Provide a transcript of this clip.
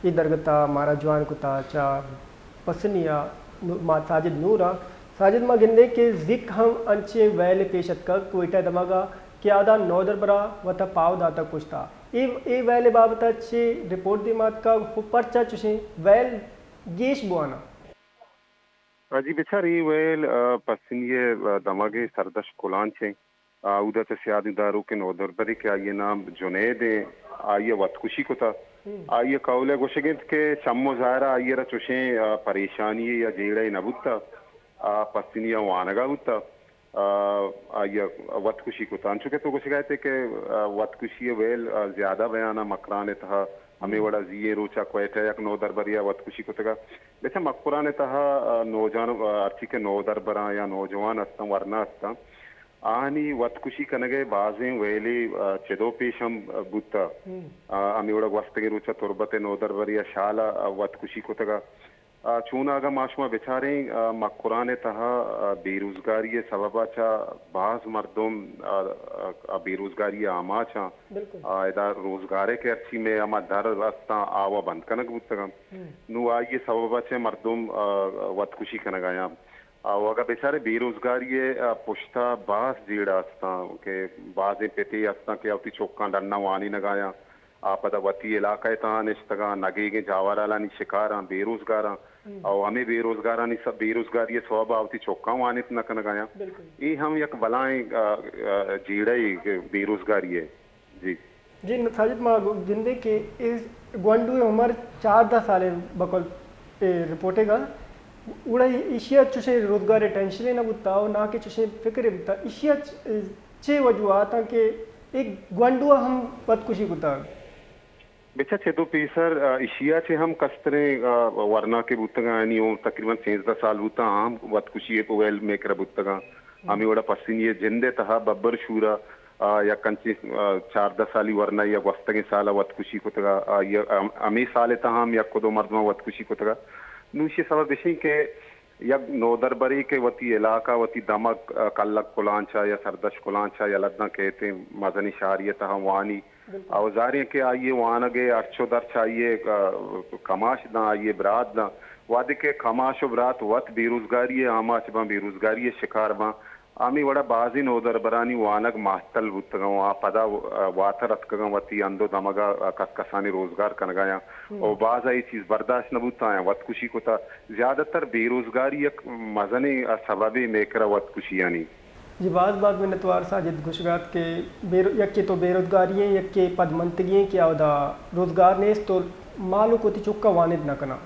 اے درگت ءَ مارا جوان کتا چہ پسنی ءَ نو-، ما-، ساجد نور ءَ۔ ساجد، ما گندیں کہ زیک ہم انچیں ویلے پیش اتکگ کوئٹہ ءِ دمگ ءَ کہ آداں نودربر ءَ وت ءَ پاہو داتگ کشتا۔ اے، اے ویل ءِ بابت ءَ چے رپورٹ دیما اتکگ ءُ پرچا چشیں ویل گیش بواناں؟ آ جی بچار، اے ویل، آ، پسنی ءِ، آ، دمگ ءِ سردشت کلانچ ءَ۔ آ، اودا چہ سیادی داروکیں نودربرے کہ آئی ءِ نام جنید ءَ، آئی ءَ وتکشی کتا۔ آئی ءِ قول ءَ گوشگ انت کہ چم ءُ ظاہر ءَ آئی ءَ را چوشیں، آ، پریشانی یے یا جیڑہ یے نہ بوتا۔ آ، پسنی ءَ وانگ ءَ بوتا۔ آ، آئی ءَ وتکشی کتا۔ انچو کہ تو گوشگ ءَ ئے کہ، آ، وتکشی ءِ ویل، آ، زیادہ بیان ءَ مکران ءِ تہا ہمے وڑا زی اے روچ ءَ کوئٹہ ءَ یک نودربرے ءَ وتکشی کتگ ءَ۔ بچار مکران ءِ تہا، آ، نوجوان، آ، ہرچی کہ نودربراں یا نوجوان ہستاں، ورنا ہستاں، آہانی وتکشی کنگ ءِ بازیں ویلے، آ، چدو پیش ہم بوتہ۔ آ، ہمے وڑا گوستگیں روچ ءَ تربت ءِ نودربرے ءَ شال ءَ، آ، وتکشی کتگ ءَ۔ آ، چوناگہ ما شما بچاریں، آ، مکران ءِ تہا، آ، بے روزگاری ءِ سبب ءَ چہ باز مردم، آ، آ، آ، بے روزگاری ءِ آماچ آں۔ آ، ادا روزگار ءِ کہ ہرچی مئے ہما در استاں، آ وَ بند کنگ بوتگ انت۔ نوں آئی ءِ سبب ءَ چہ مردم، آ، وتکشی کنگ ءَ آں۔ آ، و اگاں بچارے بے روزگاری ءِ، آ، پشت ءَ باز جیڑہ استاں کہ بازیں پتے استاں کہ وتی چکاں ڈنّ ءَ وانینگ ءَ آں۔ آ پدا وتی علاقہ ءِ تہا نشتگاں، نگیگیں جاورھالانی شکاراں، بے روزگاراں، او ہمے بے روزگارانی س-، بے روزگاری ءِ سوب ءَ وتی چکاں وانینت نہ کنگ ءَ آں۔ اے ہم یک بلاہیں، آ، آ، جیڑہ یے کہ بے روزگاری ءِ۔ جی۔ جی، ساجد، ما گندیں کہ اے گونڈو ءِ عمر چاردہ سال ءَ بقول اے رپورٹ ءَ گا، گڑا ایشی ءَ چوشیں روزگار ءِ ٹینشن نہ بوتا ءُ نہ کہ چوشیں فکر بوتا۔ ایشی ءَ چ-، چے وجوہات آں کہ اے گونڈو ءَ ہم وتکشی کتگ؟ بچار چدو پیسر، آ، ایشی ءَ چہ ہم کستریں، آ، ورنا کہ بوتگاں، آیانی عمر تقریباً سیزدہ سال بوتاں، آ ہم وتکشی ءِ ویل مئے کرا بوتگاں۔ ہمے وڑا پسنی ءِ جند ءِ تہا ببر شور ءَ، آ، یک انچیں، آ، چاردہ سالی ورنایے ءَ گوستگیں سال ءَ وتکشی کتگ ءَ، آ، آئی ءَ ہم-، ہمے سال ءِ تہا ہم یک ءُ دو مردماں وتکشی کتگ ءَ۔ نوں ایشی ءِ سبب ایش انت کہ یک نودربرے کہ وتی علاقہ، وتی دمگ، آ، کلگ کلانچ ءَ یا سردشت کلانچ ءَ یلہ داں کئیت مزنیں شہرے ءِ تہا وانی، او ظاہر انت کہ آئی ءِ وانگ ءِ ہرچ ءُ درچ آئی ءِ، آ، کماش داں، آئی ءِ برات داں۔ وہدے کہ کماش ءُ برات وت بے روزگاری ءِ آماچ باں، بے روزگاری ءِ شکار باں، ہمے وڑا بازیں نودربرانی وانگ مہتل بوتگ اَنت ءُ آ پدا واتر اتکگ اَنت، وتی ہند ءُ دمگ ءَ کسکسانی روزگار کنگ ءَ اَنت ءُ باز ءَ اے چیز برداشت نہ بوتگ ءُ وتکشی کتگ۔ زیادہ تر بے روزگاری یک مزنیں سببے مئے کرا وتکشیانی۔ جی، باز باز منتوار ساجد۔ گوشگ ءَ اَت کہ بے رو-، یکے تو بے روزگاری ایں، یکے پدمنتگی ایں کہ اودا روزگار نیست ءُ مہلوک وتی چک ءَ وانینت نہ کناں۔